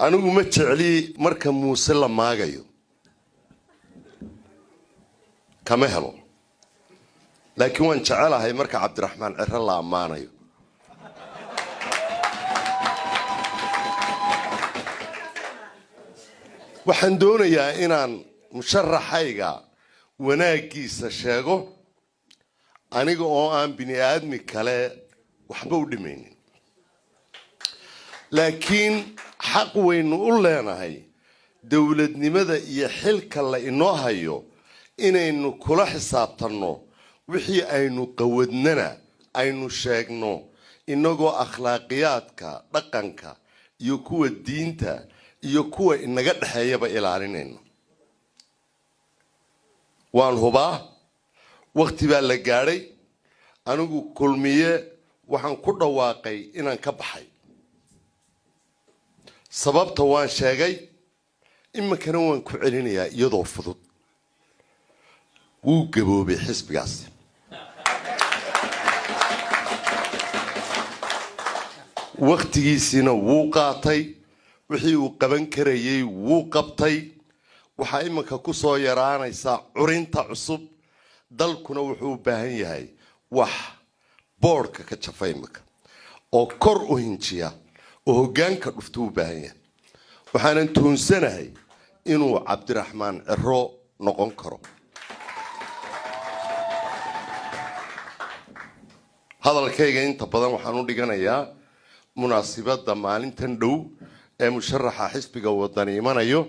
Anigu ma jecli marka Muuse la maagayo, kama helo, laakiin waan jecelahay marka Cabdiraxmaan Ciro la ammaanayo. Waxaan doonayaa inaan musharaxayga wanaaggiisa sheego, aniga oo aan bini aadmi kale waxba u dhimaynin, laakiin xaq waynu u leenahay dowladnimada iyo xilka la inoo hayo inaynu kula xisaabtanno, wixii aynu qawadnana aynu sheegno, inagoo akhlaaqiyaadka dhaqanka iyo kuwa diinta iyo kuwa inaga dhexeeyaba ilaalinayno. Waan hubaa wakti baa la gaadhay. Anigu Kulmiye waxaan ku dhawaaqay inaan ka baxay, sababta waan sheegay, iminkana waan ku celinayaa iyadoo fudud. Wuu gaboobay xisbigaasi. Waktigiisiina wuu qaatay, wixii uu qaban karayay wuu qabtay. Waxaa iminka ku soo yaraanaysaa curinta cusub. Dalkuna wuxuu u baahan yahay wax boodhka ka jafa iminka oo kor u hinjiya oo hoggaanka dhufta u baahan yahay. Waxaanan tuhunsanahay inuu Cabdiraxmaan Ciro noqon karo. Hadalkayga inta badan waxaan u dhiganayaa munaasibadda maalintan dhow ee musharaxa xisbiga Wadani imanayo.